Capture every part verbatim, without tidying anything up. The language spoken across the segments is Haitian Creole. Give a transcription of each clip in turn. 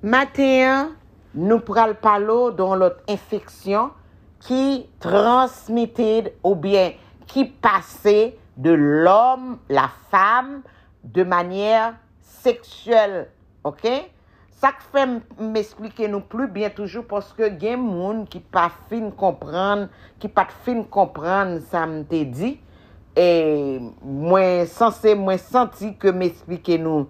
Maten an, nou pral pale w de yon lòt enfeksyon ki transmitted oubyen ki pase de l'homme, la femme, de manière sexuelle, ok? Sa k fè m, m esplike nou pli byen toujou, paske gen moun ki pa fin konprann, ki pa t fin konprann sa m te di. E mwen sanse, mwen santi ke m esplike nou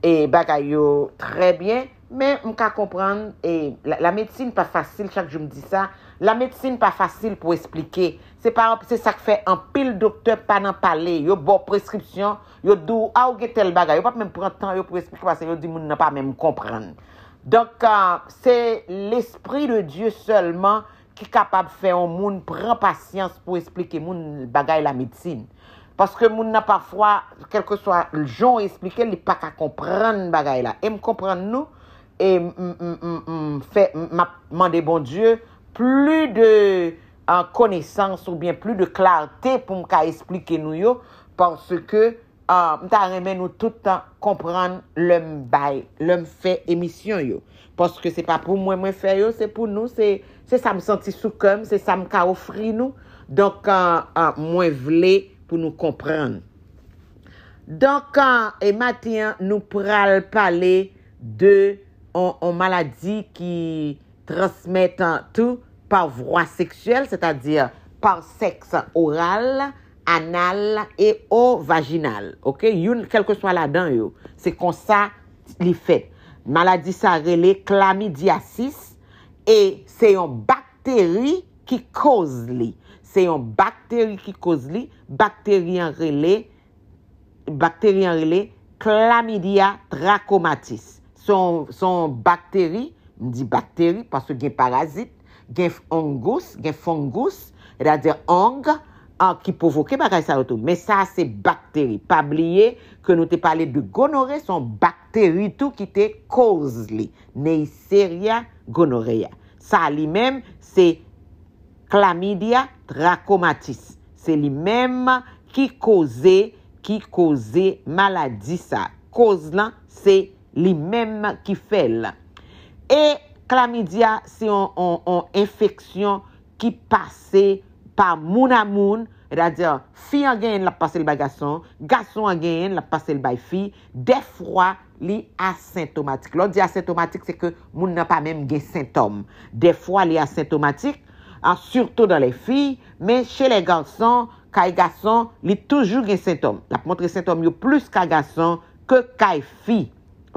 e bagay yo trè byen, men m ka konprann, e la, la medsin pa fasil, chak jou m di sa, la medsin pa fasil pou esplike. Se pa, se sa k fè anpil doktè pa nan pale, yo ba w preskripsyon, yo di w, a, ou gen tèl bagay, yo p ap menm pran tan yo pou esplike, paske yo di moun nan pa menm konprann. Donk, ah, se Lespri de Dye sèlman ki kapab fè yon moun pran pasyans pou esplike moun bagay la medsin. Paske moun nan pafwa, kèlkeswa jan w esplike l, li pa ka konprann bagay la. E m konprann nou, e m, m, m, m, m fè, m, m ap mande Bondye pli de, ah, konesans oubyen pli de klarte pou m ka esplike nou yo, paske, ah, m ta renmen nou tout konprann lè m bay, lè m fè emisyon yo. Paske se pa pou mwen mwen fè yo, se pou nou, se, se sa m santi sou kè m, se sa m ka ofri nou. Donk, ah, ah, mwen vle pou nou konprann. Donk, ah, e maten an, nou pral pale de on, on maladi ki transmèt tou pa vwa seksyèl, sètadi pa sèks oral, anal e o vajinal. Ok? Youn, kèlkeswa ladan yo, se konsa li fèt. Maladi sa rele klamidiasis e se yon bakteri ki koz li. Se yon bakteri ki koz li. Bakteri an rele, bakteri an rele Chlamydia trachomatis. Se yon, se yon bakteri, m di bakteri paske gen parazit, gen ongous, gen fongous, sètadi ong, an, ki pwovoke bagay sa yo tou. Men sa se bakteri. Pa bliye ke nou te pale de gonore, se yon bakteri tou ki te koz li. Neisseria gonorrhea. Sa li menm, se Chlamydia trachomatis. Se li menm ki koze, ki koze maladi sa. Koz lan, se li menm ki fè l. E klamidia, se yon, yon, yon enfeksyon ki pase pa moun a moun, sètadi, fi an genyen l, l ap pase l bay gason, gason an genyen l, l ap pase l bay fi. Dèfwa, li asentomatik. Lè w di asentomatik, se ke moun nan pa menm gen sentòm. Dèfwa, li asentomatik, ah, surtout dans les filles, men chez les garçons, kay gason, li toujou gen sentòm. L ap montre sentòm yo plis kay gason ke kay fi.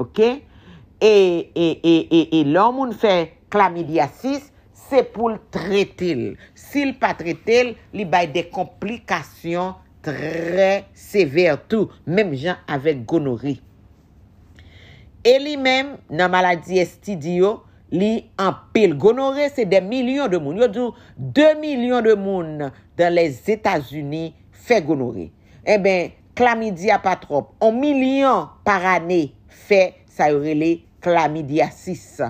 Ok? E, e, e, e, e lè yon moun fè klamidiasis, se pou l trete l. Si l pa trete l, li bay de konplikasyon trè sevè tou, menm jan avèk gonore. E li menm, nan maladi S T D yo, li anpil. Gonore, se de milyon de moun. Yo di w de milyon de moun dans les États-Unis fè gonore. Enben, klamidia pa twòp. On milyon par ane fè sa yo rele klamidiasis.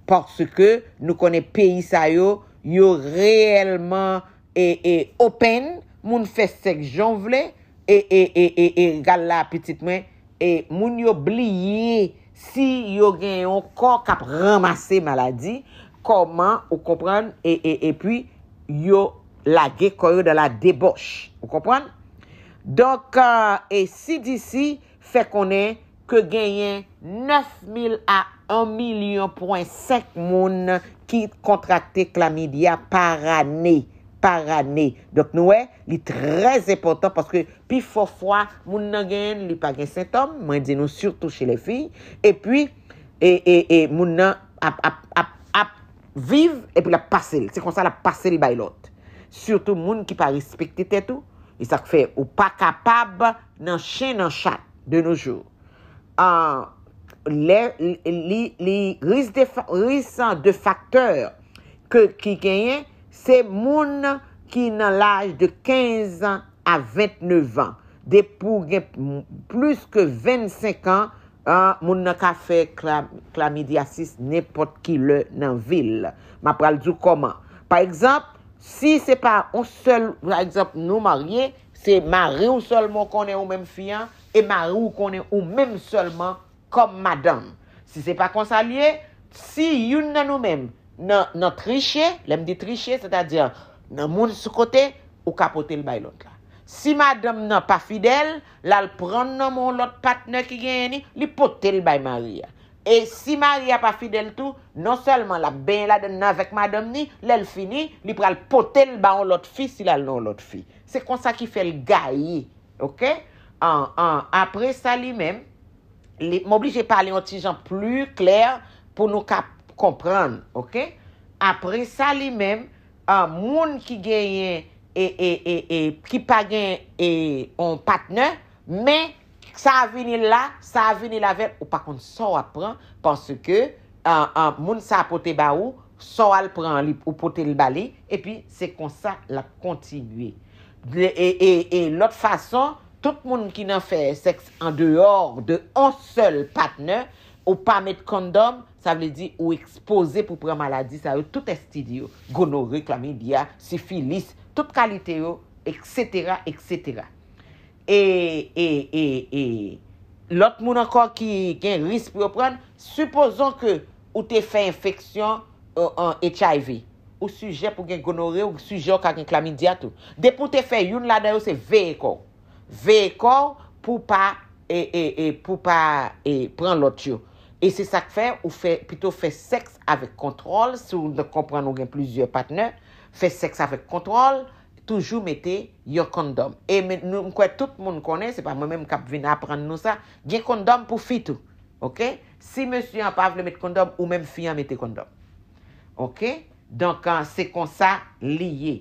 Paske nou konnen peyi sa yo, yo reyèlman e, e open, moun fè sèks jan w vle, e, e, e, e, e gal la, pitit mwen, e moun yo bliye si yo gen yon kò k ap ranmase maladi, kòman ou konprann, e, e, epi yo lage kò yo dans la débauche. Ou konprann? Donk, e C D C fè konnen ke genyen nèf mil a yon milyon pwen senk moun ki kontrakte klamidia par ane. Par ane. Donk, nou wè, li trè enpòtan paske pifò fwa, moun nan genyen l, li pa gen sentòm. Mwen di nou, surtout chez les filles. Epi, e, e, e moun nan ap, ap, ap, ap viv, epi l ap pase l. Se konsa l ap pase l bay lòt. Surtout moun ki pa respekte tèt ou. E sa k fè ou pa kapab nan chen, nan chat de nos jours. Ah, lè, li, li, risk de fa-, risk de faktè ke, ki genyen, se moun ki nan laj de kenz a vennèf an. Depi w gen m-, plis ke vennsenk an, ah, moun nan ka fè kla-, klamidiasis nenpòt ki lè nan vi l. M ap pral di w kòman. Pa egzanp, si se pa yon sèl, pa egzanp, nou marye, se mari w sèlman w konnen ou menm fi an, e mari w konnen ou menm sèlman kòm madanm. Si se pa konsa l ye, Si youn nan nou menm nan, nan triche, lè m di triche, sètadi nan moun sou kote, ou ka pote l bay lòt la. Si madanm nan pa fidèl, l al pran nan men yon lòt patnè ki genyen ni, li pote l bay mari a. E si mari a pa fidèl tou, non sèlman l ap benyen ladan l nan avèk madanm ni, lè l fini, li pral pote l ba yon lòt fi si l al nan yon lòt fi. Se konsa ki fè l gaye, oke? An, an, apre sa li menm, li, m oblije pale yon ti jan pli klè pou nou ka konprann, oke? Apre sa li menm, an, moun ki genyen, e, e, e, e, ki pa gen, e, yon patnè, men sa a vini l la, sa a vini l avè l, ou pa konn sa w ap pran, paske, an, an, moun sa a pote ba ou, sa w al pran li, ou pote l ba li, epi se konsa l ap kontinye. E, e, e, e lòt fason, tout moun ki nan fè sèks andeyò de yon sèl patnè, ou pa met kondòm, sa vle di ou ekspoze pou pran maladi sa yo, tout S T D yo, gonore, klamidia, sifilis, tout kalite yo, etsetera, etsetera. E, e, e, e, lòt moun ankò ki gen risk pou yo pran, sipozon ke ou te fè enfeksyon, e, an H I V, ou sijè pou gen gonore, ou sijè ou ka gen klamidia tou. Depi ou te fè youn ladan yo, se veye kò w. Veye kò w pou pa, e, e, e, pou pa, e, pran lòt yo. E se sa k fè ou fè, pito fè sèks avèk kontwòl, si w konprann ou gen plizyè patnè, fè sèks avèk kontwòl, toujou mete yon kondòm. E men, nou, m kwè tout moun konnen, se pa mwen menm k ap vin aprann nou sa, gen kondòm pou fi tou. Oke? Si mesye an pa vle met kondòm, ou menm fi an mete kondòm. Oke? Donk, an, se konsa li ye.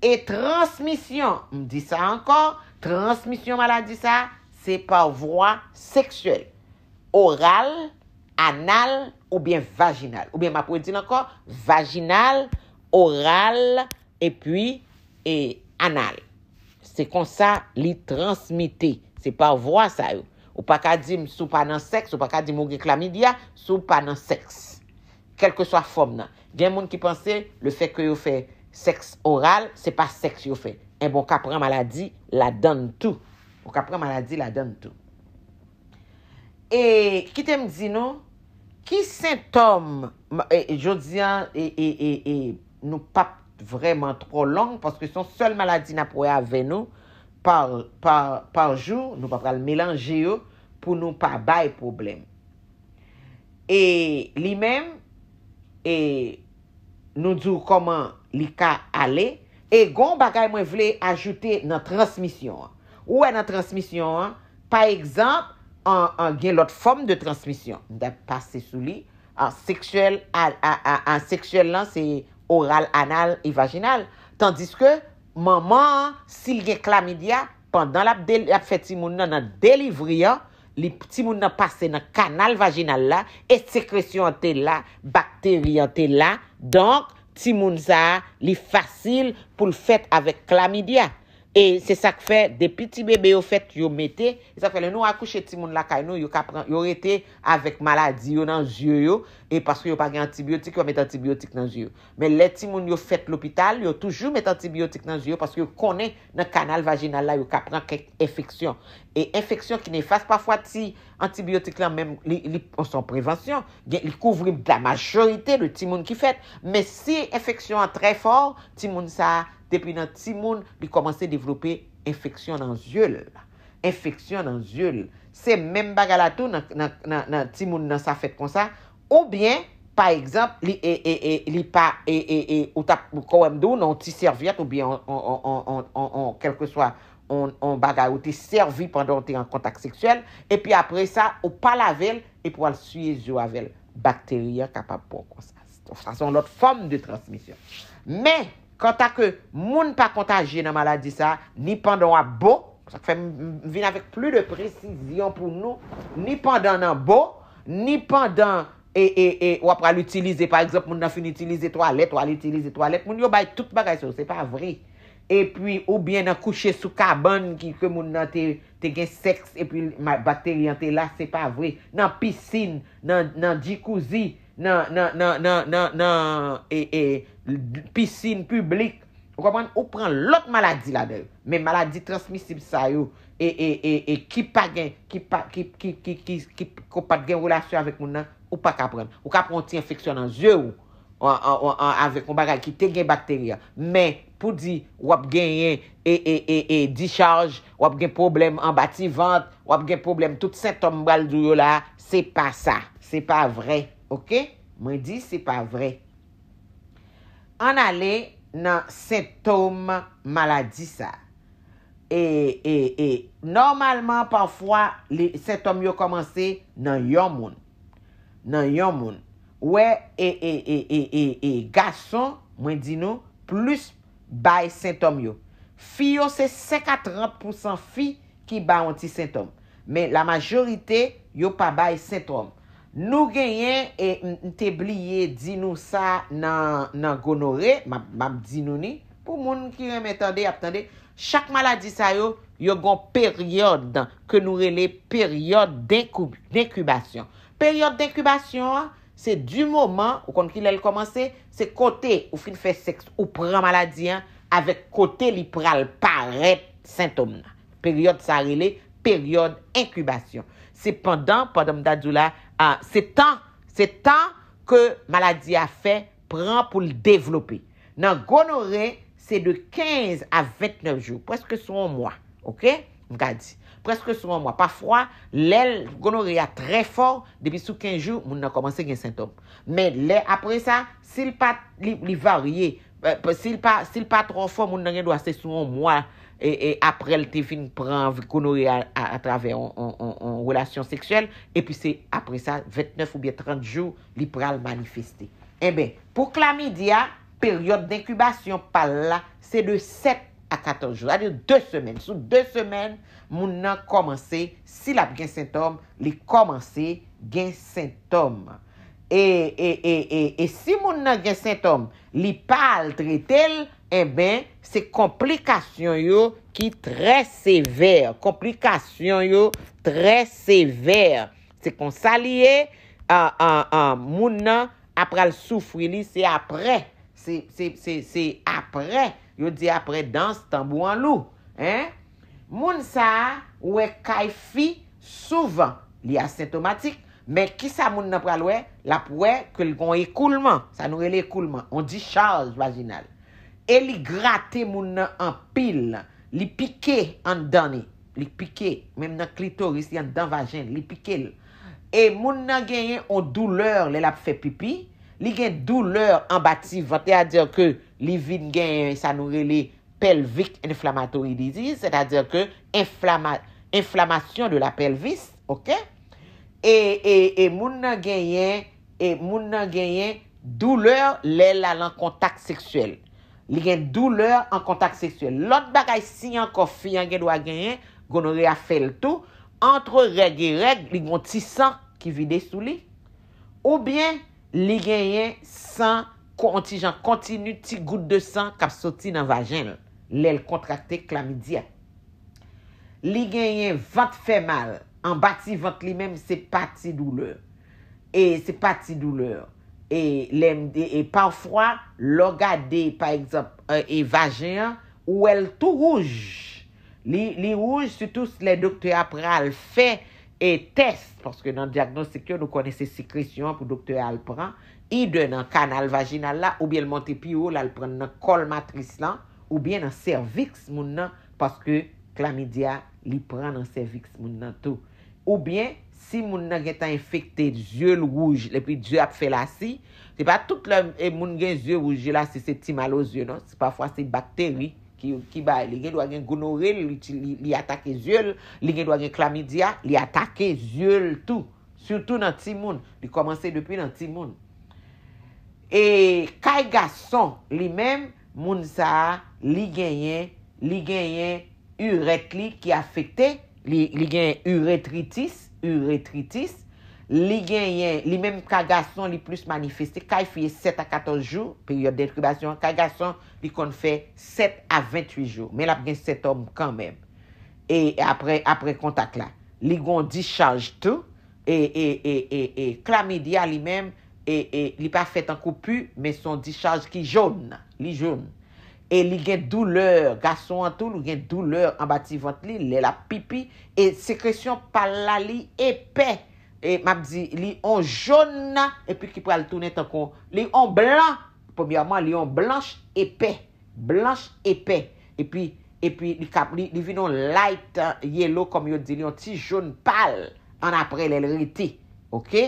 E transmisyon, m di sa ankò, transmisyon maladi sa, se pa vwa seksyèl, oral, anal oubyen vajinal. Oubyen m ap redi l ankò, vajinal, oral, epi, e, anal. Se konsa li transmite. Se pa vwa sa yo. Ou pa ka di m si w pa nan sèks, ou pa ka di m ou gen klamidia si w pa nan sèks. Kèlkeswa fòm nan. Gen moun ki panse lefètke yo fè sèks oral, se pa sèks yo fè. Enben, ou ka pran maladi ladan l tou. Ou ka pran maladi ladan l tou. E kite m di nou, ki sentòm, m- e, e, jodi a, e, e, e, e, nou p ap vrèman twò long, paske se yon sèl maladi n ap wè avè nou pa, pa, pa jou, nou pa pral melanje yo pou nou pa bay pwoblèm. E li menm, e nou di w kòman li ka ale, e gon bagay mwen vle ajoute nan transmisyon an. Ou wè nan transmisyon an, pa egzanp, an, an, gen lòt fòm de transmisyon. M t ap pase sou li, an seksyèl, a, a, a, a, seksyèl lan se oral, anal e vajinal. Tandiske manman an, si l gen klamidia, pandan l ap, del- ap fè timoun nan nan delivri an, li, timoun nan pase nan kanal vajinal la, e sekresyon an te la, bakteri an te la, donk, timoun sa a, li fasil pou l fèt avèk klamidia. E se sa k fè, depi ti bebe yo fèt, yo mete, e sa k fè lè nou akouche timoun lakay nou, yo ka pran, yo rete avèk maladi yo nan zye yo, e paske yo pa gen antibyotik, yo pa met antibyotik nan zye yo. Men lè timoun yo fèt lopital, yo toujou met antibyotik nan zye yo, paske yo konnen nan kanal vajinal la, yo ka pran kèk enfeksyon. E enfeksyon ki nefas, pafwa ti antibyotik lan menm, li, li, se yon prevansyon. Gen, li kouvri la majorite de timoun ki fèt. Men si enfeksyon an trè fò, timoun sa a, depi nan timoun, li kòmanse devlope enfeksyon nan zye l. Enfeksyon nan zye l. Se menm bagay la tou nan, nan, nan, nan timoun nan sa fèt konsa. Oubyen, pa egzanp, li, e, e, e, li pa, e, e, e, ou t ap, kòm m di w, nan yon ti sèvyèt oubyen on, on, on, on, on, on, kèlkeswa on, on bagay ou te sèvi pandan w te an kontak seksyèl, epi apre sa, ou pa lave l, epi w al siye zye w avè l. Bakteri an kapab pran w konsa. Sa se yon lòt fòm de transmisyon. Men, kanta ke moun pa kontajye nan maladi sa, ni pandan w ap bo, sa k fè m, m vin avèk pli de presizyon pou nou, ni pandan nan bo, ni pandan, e, e, e, w ap pral itilize, pa egzanp, moun nan fin itilize twalèt, w al itilize twalèt, moun yo bay tout bagay sa yo, se pa vre. Epi, oubyen nan kouche sou kabann ki, ke moun nan te, te gen sèks, epi ma- bakteri an te la, se pa vre. Nan pisin, nan, nan jacuzzi, nan, nan, nan, nan, nan, nan, e, e, pisin piblik. Ou konprann? Ou pran lòt maladi ladan yo. Men maladi transmisib sa yo, e, e, e, e ki pa gen, ki pa, ki, ki, ki, ki, ki, ki pa t gen relasyon avèk moun nan, ou pa ka pran. Ou ka pran yon ti enfeksyon nan zye w, an, an, an, an, avèk yon bagay ki te gen bakteri a. Men, pou di, w ap genyen, e, e, e, e, dichaj, w ap gen pwoblèm anba ti vant, w ap gen pwoblèm, tout sentòm m pral di w yo la, se pa sa. Se pa vre, oke? Mwen di, se pa vre. Ann ale nan sentòm maladi sa. E, e, e, nòmalman, pafwa, li, sentòm yo kòmanse nan yon moun. Nan yon moun. Ou wè, e, e, e, e, e, e, gason, mwen di nou, plis bay sentòm yo. Fi yo, se senk a trant pousan fi ki bay yon ti sentòm. Men la majorite, yo pa bay sentòm. Nou genyen, e m, m te bliye di nou sa nan, nan gonore, m ap, m ap di nou ni, pou moun ki renmen tande, y ap tande. Chak maladi sa yo, yo gon peryòd ke nou rele peryòd denkou-, denkibasyon. Peryòd denkibasyon an, se di moman, ou konn ki lè l kòmanse, se kote ou fin fè sèks, ou pran maladi an, avèk kote li pral parèt sentòm nan. Peryòd sa rele peryòd enkibasyon. Se pandan, pandan m ta di w la, a, se tan, se tan ke maladi a fè pran pou l devlope. Nan gonore, se de kenz a ventnèf jou, prèske sou yon mwa, oke? M ka di. Prèske sou yon mwa. Pafwa, lè l, gonore a trè fò, depi sou kenz jou, moun nan kòmanse gen sentòm. Men lè apre sa, si l pa, li, li varye. E, si l pa, si l pa twò fò, moun nan gen dwa se sou yon mwa, e, e apre l te fin pran gonore a, a, atravè yon, yon, yon, yon relasyon seksyèl, epi se apre sa, ventnèf oubyen trant jou, li pral manifeste. Enben, pou klamidya, peryòd denkibasyon pa l la, se de sèt a katòz jou, sètadi de semèn. Sou de semèn, moun nan kòmanse, si l ap gen sentòm, li kòmanse gen sentòm. E, e, e, e, e si moun nan gen sentòm, li pa al trete l, enben, se konplikasyon yo ki trè sevè. Konplikasyon yo trè sevè. Se konsa li ye, a, a, a, moun nan apral soufri li, se apre. Se, se, se, se apre. Yo di apre dans, tanbou an lou. Hein? Moun sa a, ou wè kay fi, souvan, li asentomatik, men kisa moun nan pral wè? L ap wè ke l gon ekoulman, sa nou rele ekoulman, on discharge vaginal. E li grate moun nan anpil, li pike anndan li, li pike, menm nan klitoris, li anndan vajen, li pike l. E moun nan genyen on doulè lè l ap fè pipi, li gen doulè anba ti vant, sètadi ke li vin genyen sa nou rele pelvic inflammatory disease, sètadi ke enflama-, enflamasyon de la pelvis, oke? E, e, e moun nan genyen, e moun nan genyen doulè lè l al an kontak seksyèl. Li gen doulè an kontak seksyèl. Lòt bagay, si ankò fi an gen dwa genyen, gonore a fè l tou, antre règ e règ, li gon ti san ki vide sou li. Oubyen, li genyen san, kon-, on ti jan kontini, ti gout de san k ap soti nan vajen l, lè l kontrakte klamidya. Li genyen vant fè mal, anba ti vant li menm, se pa ti doulè. E se pa ti doulè. E lè m, e, e pafwa, lè w gade, pa egzanp, e, e vajen an, ou wè l tou wouj. Li, li wouj, sitou lè doktè a pral fè, e tès, paske nan dyagnostik yo, nou konnen se sekresyon an pou doktè a al pran, idè nan kanal vajinal la, oubyen l monte pi wo, l al pran nan kòl matris lan, oubyen nan sèviks moun nan, paske klamidya, li pran nan sèviks moun nan tou. Oubyen, si moun nan gentan enfekte, zye l wouj, epi zye ap fè lasi, se pa tout lè, e, moun gen zye wouj, zye lasi, se ti mal aux yeux, non. Se pafwa se bakteri ki, ki bay. Li gen dwa gen gonore, li, li, li atake zye l, li gen dwa gen klamidya, li atake zye l tou. Sitou nan timoun, li kòmanse depi nan timoun. E kay gason, li menm, moun sa a, li genyen, li genyen irèt li ki afekte, li, li genyen iretritis, iretritis, li genyen, li menm ka gason, li plis manifeste, kay fi e sèt a katòz jou, peryòd denkibasyon an, kay gason, li konn fè sèt a venntuit jou, men l ap gen sentòm kanmenm. E apre, apre kontak la, li gon discharge tou, e, e, e, e, e klamidya li menm, e, e, li pa fè tankou pu, men se yon discharge ki jòn, li jòn. e li gen doulè. Gason an tou, li gen doulè anba ti vant li, lè l ap pipi, e sekresyon pa l la, li epè. E m ap di, li on jòn, epi ki pral tounen tankou, li on blan, premyèman, li on blanch epè. Blanch epè. Epi, epi li kap, li, li vin on light, uh, yellow, kòm yo di, li on ti jòn pal, an apre lè l rete. Oke?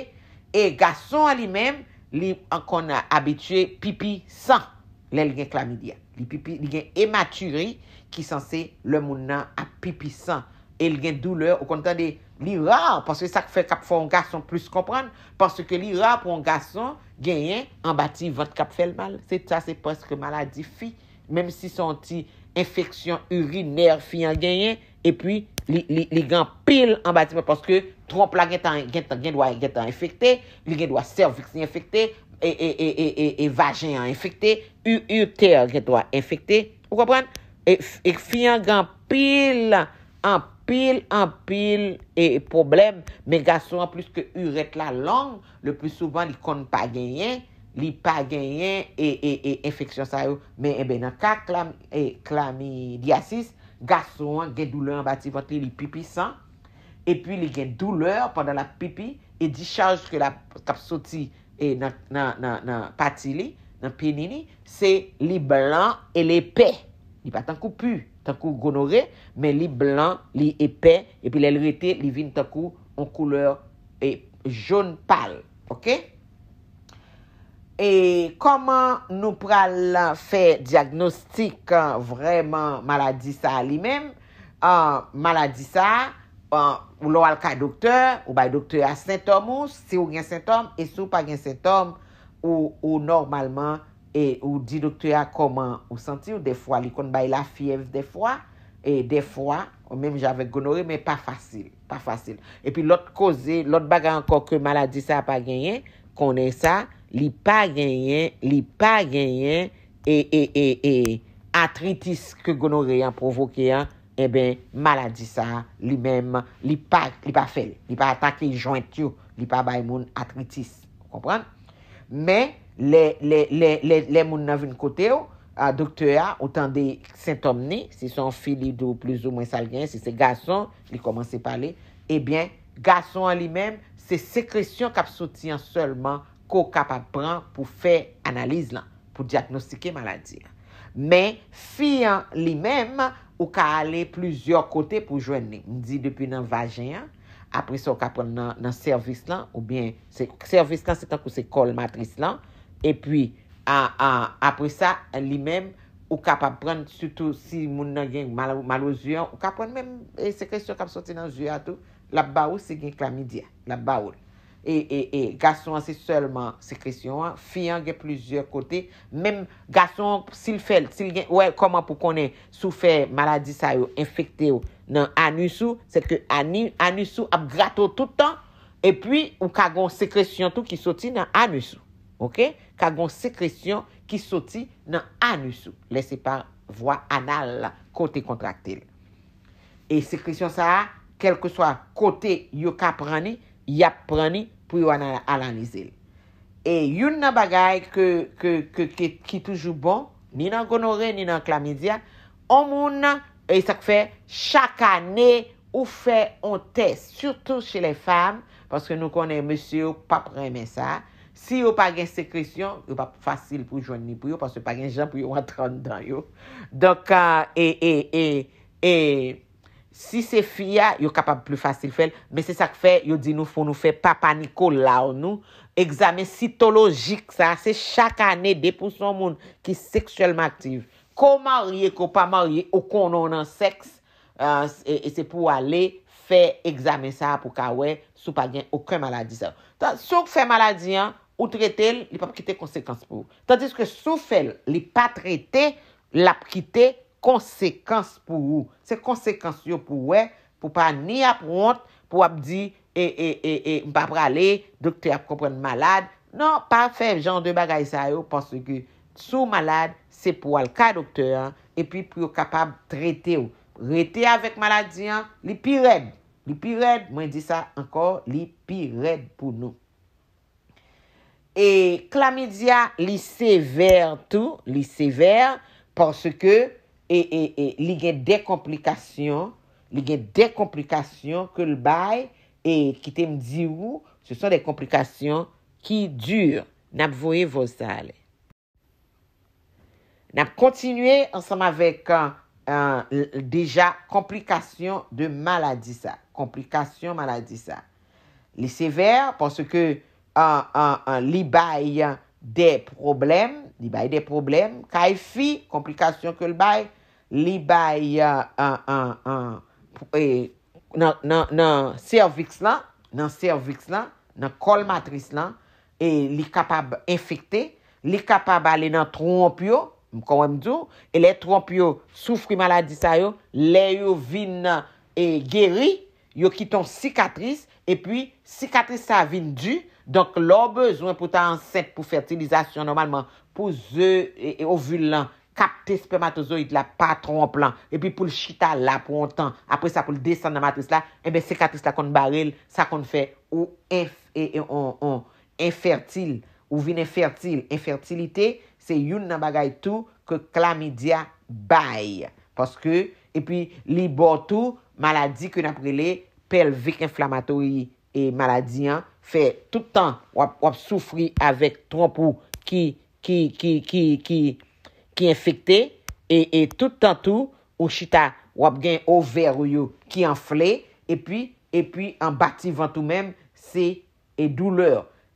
E gason an li menm, li an konn abitye pipi san lè l gen klamidya. Li pipi, li gen ematiri ki sanse lè moun nan ap pipi san. E l gen doulè, ou konn tande, li ra, paske sa k fè k ap fè yon gason plis konprann, paske li ra pou yon gason genyen anba ti vant k ap fè l mal. Se sa, se prèske maladi fi. Menm si se yon ti enfeksyon irinè fi an genyen, epi li, li, li gen anpil anba ti vant, paske twonp la gentan, gentan, gen dwa gentan enfekte, li gen dwa sèviks li enfekte, e, e, e, e, e, e vajen an enfekte, u-, utè gen dwa enfekte. Ou konprann? E, f- e fi an gen anpil, anpil, anpil e, e pwoblèm, men gason an, plis ke irèt la long, le pli souvan li konn pa genyen, li pa genyen e, e, e enfeksyon sa yo. Men, enben, nan ka klam, e, klamidyasis, gason an gen doulè anba ti vant li, li pipi san, epi li gen doulè pandan l ap pipi, e discharge ke l ap, k ap soti, e, nan, nan, nan, nan pati li, nan peni li, se li blan e l epè. Li pa tankou pu, tankou gonore, men li blan, li epè, epi lè l rete, li vin tankou yon koulè, e, jòn pal. Oke? E kòman nou pral fè dyagnostik, a, vrèman maladi sa a li menm? A, maladi sa a, a, ou lè w al kay doktè, ou bay doktè a sentòm ou, si w gen sentòm, e si w pa gen sentòm, ou, ou nòmalman, e ou di doktè a kòman ou santi w. Dèfwa, li konn bay lafyèv dèfwa, e dèfwa, menm jan avèk gonore, men pa fasil, pa fasil. Epi lòt koze, lòt bagay ankò ke maladi sa a pa genyen, konnen sa, li pa genyen, li pa genyen, e, e, e, e, atritis ke gonore an pwovoke an, enben, maladi sa a, li menm, li pa, li pa fè l. Li pa atake jwent yo, li pa bay moun atritis. Ou konprann? Men, lè, lè, lè, lè, lè moun nan vin kote w, a, doktè a, ou tande sentòm ni, si se yon fi, li di w plizoumwen sa l genyen, si se gason, li kòmanse pale, ebyen, gason an li menm, se sekresyon k ap soti an sèlman ke w kapab pran pou fè analiz lan, pou dyagnostike maladi a. Men, fi an li menm, ou ka ale plizyè kote pou jwenn li. M di depi nan vajen an, apre sa, ou ka pran nan, nan sèvis lan, oubyen se, sèvis lan, se tankou se kòl matris lan, epi, a, a, apre sa, li menm, ou kapab pran, sitou si moun nan gen mal, mal o zye an, ou ka pran menm, e, sekresyon k ap soti nan zye a tou, l ap ba ou, si gen klamidya, l ap ba ou l. E, e, e, gason an se sèlman sekresyon an, fi an gen plizyè kote, menm gason an, si l fè l, si l gen, wè kòman pou konnen si w fè maladi sa yo enfekte w nan anis ou, se ke ani-, anis ou ap grate w tout tan, epi ou ka gen yon sekresyon tou ki soti nan anis ou. Oke? Ka gen yon sekresyon ki soti nan anis ou. Lè se pa vwa anal kote kontrakte l. E sekresyon sa a, kèlkeswa kote yo ka pran li, y ap pran li pou yo anal-, analize l. E youn nan bagay ke, ke, ke, ke, ki toujou bon, ni nan gonore, ni nan klamidya, on moun, e sa k fè, chak ane, ou fè on tès, sitou chez les femmes, paske nou konnen mesye yo p ap renmen sa. Si yo pa gen sekresyon, yo p ap fasil pou jwenn li pou yo, paske pa gen jan pou yo antre anndan yo. Donk, a, e, e, e, e, si se fi a, yo kapab pli fasil fè l, men se sa k fè yo di nou fò nou fè papa Nikolaw nou, egzamen sitolojik sa, se chak ane depi w se yon moun ki seksyèlman aktif. Ke w marye, ke w pa marye, ou konnen w nan sèks, a, e, e se pou w ale fè egzamen sa a pou w ka wè si w pa gen okenn maladi sa yo. Tan, si w fè maladi an, ou trete l, li p ap kite konsekans pou ou. Tandiske si w fè l, li pa trete, l ap kite konsekans pou ou. Se konsekans yo pou w wè, pou w pa ni ap wont, pou w ap di, e, e, e, e, m pa prale, doktè ap konprann m malad. Non, pa fè jan de bagay sa yo, paske si w malad, se pou w al kay doktè an, epi pou yo kapab trete w. Rete avèk maladi an, li pi rèd. Li pi rèd, mwen di sa ankò, li pi rèd pou nou. E klamidya, li sevè tou, li sevè, Paske e, e, e, li gen de konplikasyon, li gen de konplikasyon ke l bay, e kite m di ou, ce sont des complications qui durent. N ap voye vòz sa ale. N ap kontinye ansanm avèk, euh, euh, deja konplikasyon de maladi sa. Konplikasyon maladi sa. Li sevè paske, euh, euh, euh, li bay de pwoblèm, li bay de pwoblèm kay fi, konplikasyon ke l bay, li bay, euh, euh, euh, euh, e, nan, nan, nan sèviks lan, nan sèviks lan, nan kòl matris lan, e li kapab enfekte, li kapab ale nan twonp yo, m konn wè m di w, e lè twonp yo soufri maladi sa yo, lè yo vin, e, geri, yo kite yon sikatris, epi sikatris sa vin di, donk lè w bezwen pou ta ansent pou fètilizasyon nòmalman, pou ze, e, e, ovil lan kapte espèmatozoyid la pa twonp lan, epi pou l chita la pou yon tan, apre sa pou l desann nan matris la, enben sikatris la konn bare l, sa konn fè ou enf-, e, e, on, on, enfètil, ou vin enfètil. Enfètilite, se youn nan bagay tou ke klamidya bay. Paske, epi li ba w tou maladi ke n ap rele pelvic inflammatory, e maladi an, fè tout tan w ap, w ap soufri avèk twonp ou ki, ki, ki, ki, ki, ki enfekte, e, e tout tan tou, ou chita, w ap gen ovè ou yo ki anfle, epi, epi anba ti vant ou menm, se, e doulè.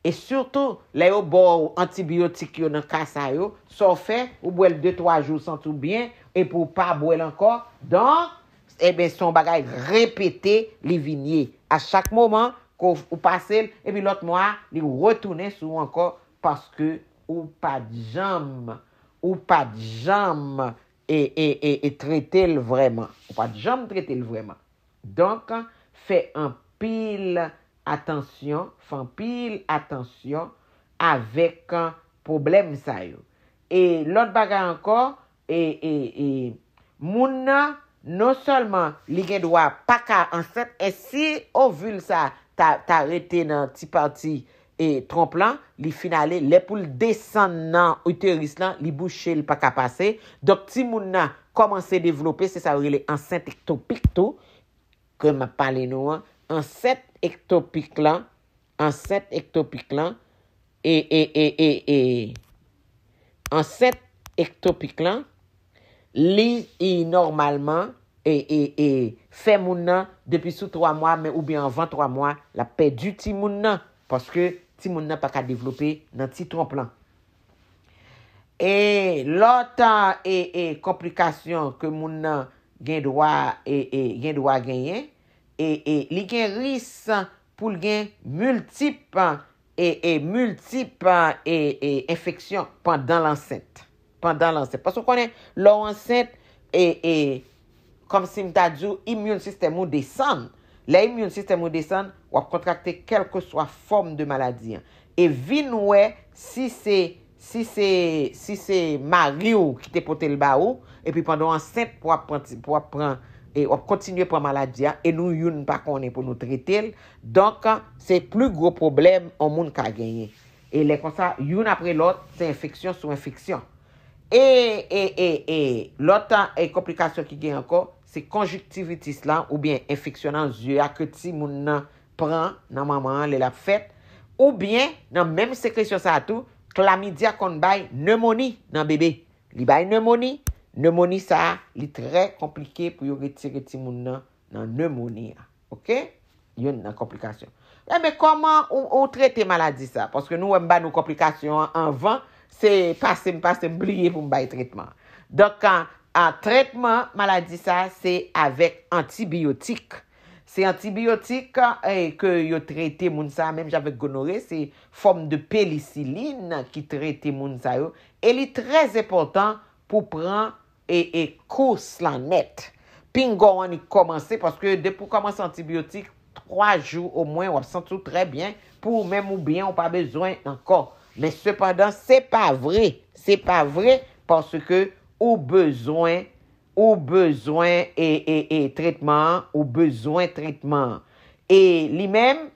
E sitou, lè yo ba w antibiyotik yo nan ka sa yo, sa w fè, ou bwè l de twa jou, w santi w byen, epi w pa bwè l ankò. Donk, ebyen, se yon bagay repete, li vin ye. A chak moman, ke w, ou pase l, epi lòt mwa, li retounen sou ou ankò, paske ou pa t janm, ou pa t janm, e, e, e, e trete l vrèman. Ou pa t janm trete l vrèman. Donk, fè anpil atansyon, fè anpil atansyon avèk pwoblèm sa yo. E lòt bagay ankò, e, e, e, moun nan, non sèlman li gen dwa pa ka ansent, e si ovil sa ta, ta rete nan ti pati, e, twonp lan, li fin ale, lè pou l desann nan iteris lan, li bouche, li pa ka pase. Donk, timoun nan kòmanse devlope, se sa yo rele ansent ektopik tou, ke m ap pale nou an. Ansent ektopik lan, ansent ektopik lan, e, e, e, e, e, ansent ektopik lan, li, i nòmalman, e, e, e, fè moun nan, depi sou twa mwa, men oubyen anvan twa mwa, l ap pèdi timoun nan, paske timoun nan pa ka devlope nan ti twonp lan. E lòt, e, e, konplikasyon ke moun nan gen dwa, e, e, gen dwa genyen, e, e, li gen ris pou l gen miltip, e, e, miltip, e, e, enfeksyon pandan l ansent. Pandan l ansent. Paske w konnen, lè w ansent, e, e, kòmsi m ta di w, imyun sistèm ou desann. Lè imyun sistèm ou desann, w ap kontrakte kèlkeswa fòm de maladi an. E vin wè si se, si se, si se mari w ki te pote l ba ou, epi pandan w ansent pou w ap pran ti, pou w ap pran, e w ap kontinye pran maladi a, e nou youn pa konnen pou nou trete l. Donk, se pli gwo pwoblèm yon moun ka genyen. E lè konsa, youn apre lòt, se enfeksyon sou enfeksyon. E, e, e, e, lòt, e, konplikasyon ki gen ankò, se konjiktivitis lan, oubyen enfeksyon nan zye a ke timoun nan pran nan manman an lè l ap fèt, oubyen nan menm sekresyon sa a tou, klamidya konn bay nemoni nan bebe. Li bay nemoni, nemoni sa a, li trè konplike pou yo retire timoun nan nan nemoni a. Oke? Youn nan konplikasyon. Enben, kòman ou, ou trete maladi sa? Paske nou wè m ba nou konplikasyon an anvan, se pase m, pase m bliye pou m bay tretman. Donk, a, a, tretman maladi sa, se avèk antibiyotik. Se antibiyotik, e, ke yo trete moun sa, menm jan avèk gonore, se fòm de penisilin ki trete moun sa yo. E li trè enpòtan pou pran e, e kous lan nèt. Pinga w annik kòmanse, paske depi w kòmanse antibiyotik, twa jou omwen, w ap santi w trè byen, pou ou menm ou byen, ou pa bezwen ankò. Men sepandan, se pa vre. Se pa vre, paske ou bezwen, ou bezwen, e, e, e tretman an, ou bezwen tretman an. E li menm,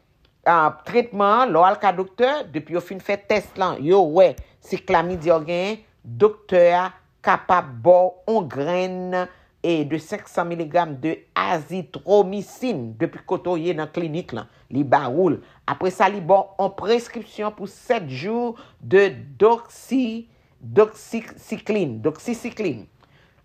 a, tretman an, lè w al ka doktè, depi yo fin fè tès lan, yo wè si klamidya w genyen, doktè a kapab ba w yon grenn e de senk san miligram de azithromycine depi kote w ye nan klinik lan. Li ba ou l. Apre sa, li ba w yon preskripsyon pou sèt jou de doxy, doxycycline, doxycycline.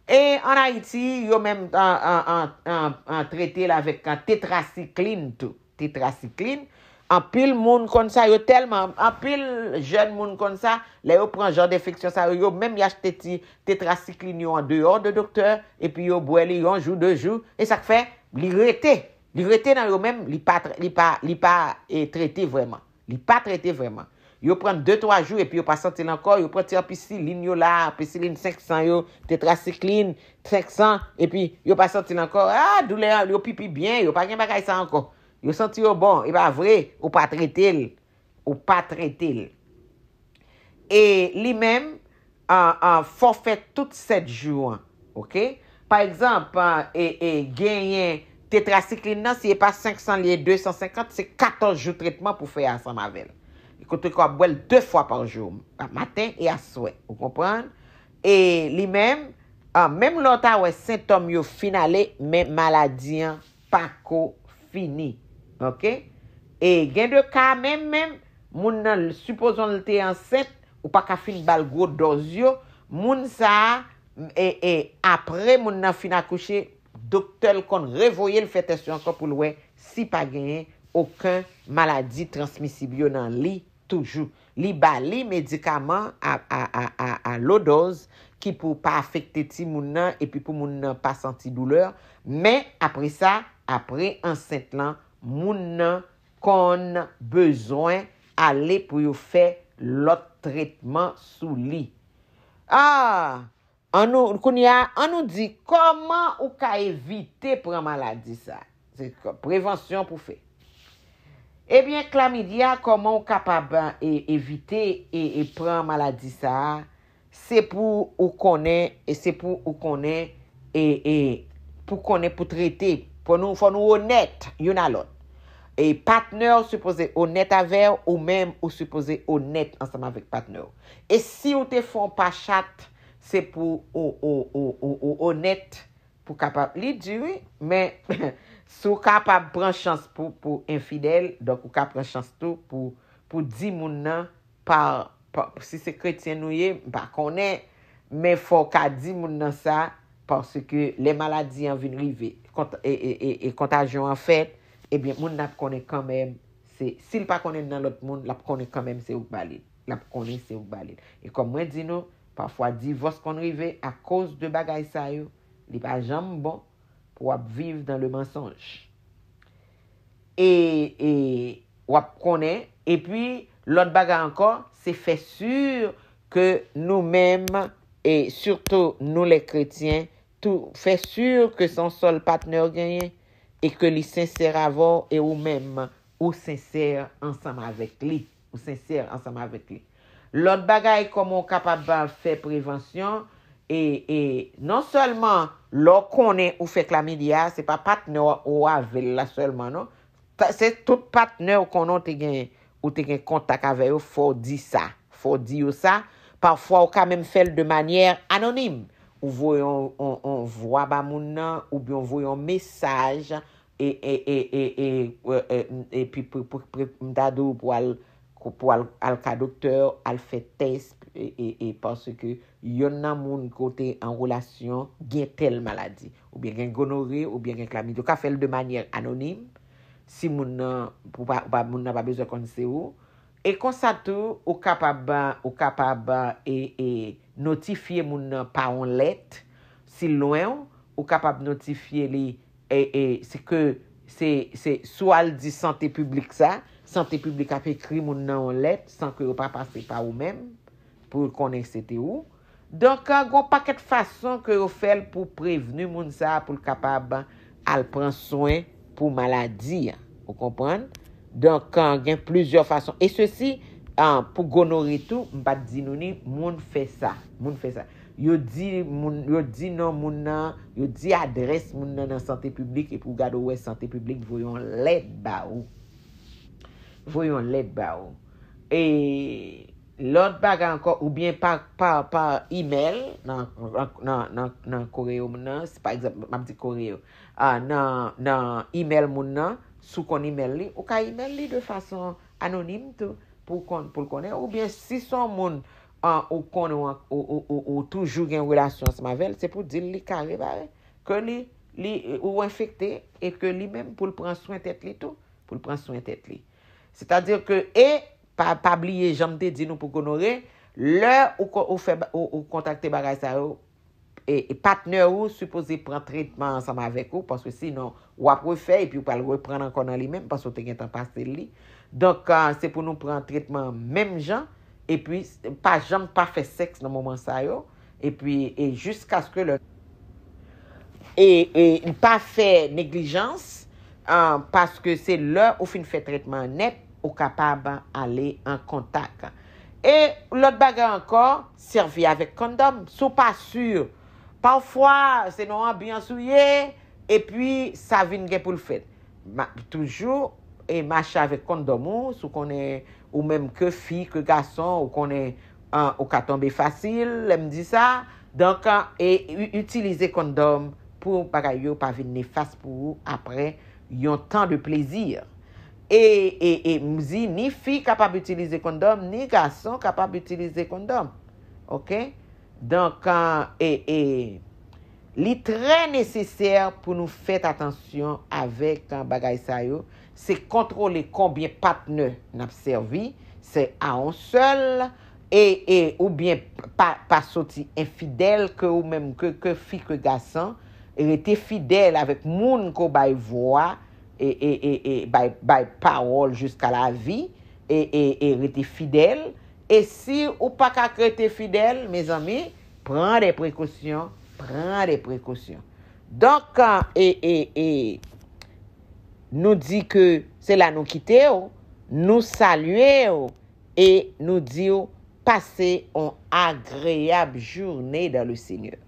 E ann Ayiti, yo menm an, an, an, an, an trete l avèk an tetrasiklin tou. Tetrasiklin. Anpil moun konn sa, yo tèlman, anpil jèn moun konn sa, lè yo pran jan enfeksyon sa yo, yo menm y achte ti tetrasiklin yo andeyò de doktè, epi yo bwè li yon jou, de jou, e sa k fè, li rete. Li rete nan yo menm, li pa, li pa, li pa e, trete vrèman. Li pa trete vrèman. Yo pran de, twa jou epi yo pa santi l ankò. Yo pran ti anpisilin yo la, anpisilin senk san yo, tetrasiklin senk san, epi yo pa santi l ankò. Ah, doulè an, yo pipi byen, yo pa gen bagay sa ankò. Yo santi yo bon, e pa vre, ou pa trete l. Ou pa trete l. E li menm, an, an, fò fè tout sèt jou an, oke? Pa egzanp, an, e, e, genyen tetrasiklin nan, si e pa senk san li ye, de san senkant, se katòz jou tretman pou fè ansanm avè l. Li kote ke w ap bwè l de fwa pa jou, maten e aswè. Ou konprann? E li menm, an, menm lè w ta wè sentòm yo fin ale, men maladi an pako fini. Oke? E gen de ka menm, menm, moun nan, sipozon l te ansent, ou pa ka fin ba l gwo dòz yo, moun sa a, e, e, apre moun nan fin akouche, doktè l konn revoye l fè tès yo ankò pou l wè si pa genyen okenn maladi transmisib yo nan li toujou. Li ba li medikaman a, a, a, a, a lo dòz ki pou pa afekte timoun nan epi pou moun nan pa santi doulè. Men, apre sa, apre ansent lan, moun nan konn bezwen ale pou yo fè lòt tretman sou li. Ah! An nou, kounye a, an nou di, kòman ou ka evite pran maladi sa? Se k-, prevansyon pou fè. Ebyen, klamidya, kòman ou kapab e, evite e, e pran maladi sa a? Se pou ou konnen, e se pou ou konnen, e, e pou konnen pou trete. Fò nou, fò nou onèt youn a lòt. E patnè w sipoze onèt avè w, ou menm ou sipoze onèt ansanm avèk patnè w. E si w te fè yon pa chat, se pou ou, ou, ou, ou, ou onèt, pou kapab, li di wi, men si w kapab pran chans pou, pou enfidèl, donk ou ka pran chans tou pou, pou di moun nan, pa, pa, si se kretyen nou ye, m pa konnen, men fò w ka di moun nan sa, paske lè maladi an vin rive, kont, e, e, e, e kontajyon an fèt, ebyen, moun nan ap konnen kanmenm, se, si l pa konnen nan lòt moun, l ap konnen kanmenm se ou k ba li l. L ap konnen se ou k ba li l. E kòm mwen di nou, pafwa divòs konn rive akoz de bagay sa yo. Li pa janm bon pou w ap viv dans le mensonge. E, e w ap konnen, epi lòt bagay ankò, se fè si ke nou menm, e sitou nou lè kretyen, tou fè si ke se yon sèl patnè w genyen, e ke li sensè avè w, e ou menm, ou sensè ansanm avèk li. Ou sensè ansanm avèk li. Lòt bagay, kòman w kapab fè prevansyon, e, e non sèlman lè w konnen ou fè klamidya, se pa patnè w ou avè l la sèlman, non. Ta-, se tout patnè w konnen w te gen, ou te gen kontak avè yo, fò w di sa. Fò w di yo sa. Pafwa, ou ka menm fè l de manyè anonim. Ou voye yon, yon, yon vwa ba moun nan, oubyen w voye yon mesaj, e, e, e, e, e, e, e, epi pou, pou, pou, m ta di w pou al, pou al, al ka doktè, al fè tès, e, e, e, paske yonn nan moun ke w te an relasyon gen tèl maladi, oubyen gen gonore, oubyen gen klamidi. Ou ka fè l de manyè anonim, si moun nan, pou pa, pa, moun nan pa bezwen konn se ou. E konsa tou, ou kapab, ou kapab, e, e, notifye moun nan pa yon lèt, si l lwen w, ou kapab notifye li, e, e, se ke, se, se, si w al di sante piblik sa, sante piblik ap ekri moun nan yon lèt san ke yo pa pase pa ou menm, pou yo konnen se te ou. Donk, gen yon pakèt fason ke yo fè l pou prevni moun sa a, pou l kapab al pran swen pou maladi an. Ou konprann? Donk, gen plizyè fason. E sesi, ah, pou gonore tou, m pa t di nou ni, moun fè sa. Moun fè sa. Yo di moun, yo di non moun nan, yo di adrès moun nan nan sante piblik, epi w gade w wè sante piblik voye yon lèt ba ou. Voye yon lèt ba ou. E Lòt bagay ankò, oubyen pa, pa, pa imèl, nan, nan, nan, nan, nan koreo moun nan, si pa egzanp, m ap di koreo, ah, nan, nan imèl moun nan, si w konn imèl li, ou ka imèl li de fason anonim tou, pou konn, pou l konnen, oubyen si se yon moun, ah, ou konnen, ou, ou, ou, ou toujou gen relasyon ansanm avè l, se pou di l li kare bare, ke li, li, ou enfekte, e ke li menm pou l pran swen tèt li tou, pou l pran swen tèt li. Sètadi ke, e, pa, pa bliye, jan m te di nou pou gonoré, lè ou, ko- ou, fè, ou, ou kontakte bagay sa yo, e, e patnè ou sipoze pran tretman ansanm avèk ou, paske sinon, w ap refè, epi ou pral reprann ankò nan li menm, paske ou te gentan pase li. Donk, ah, se pou nou pran tretman menm jan, epi pa janm pa fè sèks nan moman sa yo, epi, e jiskaske lè, e, e pa fè neglijans, ah, paske se lè ou fin fè tretman an nèt, ou kapab ale an kontak. E lòt bagay ankò, sèvi avèk kondòm, si w pa si. Pafwa, se nan yon anbyans ou ye, epi sa vin gen pou l fèt. Ma- toujou, e mache avèk kondòm ou, si w konnen ou menm ke fi, ke gason, ou konnen, ah, ou ka tonbe fasil, lè m di sa. Donk, ah, e i- itilize kondòm pou bagay yo pa vin nefas pou ou apre yon tan de plezi. E, e, e m di, ni fi kapab itilize kondòm, ni gason kapab itilize kondòm. Oke? Donk, ah, e, e, li trè nesesè pou nou fèt atansyon avèk, ah, bagay sa yo. Se kontwole konbyen patnè n ap sèvi, se a yon sèl, e, e, oubyen pa, pa soti enfidèl, ke ou menm, ke, ke fi, ke gason, rete fidèl avèk moun ke w bay vwa, e, e, e, e bay, bay pawòl jiska lavi, e, e, e rete fidèl. E si ou pa ka rete fidèl, mezanmi, pran de prekosyon, pran de prekosyon. Donk, e, e, e, nou di ke se la nou kite w, nou salye w, e nou di w pase yon agreyab jounen dans le Seigneur.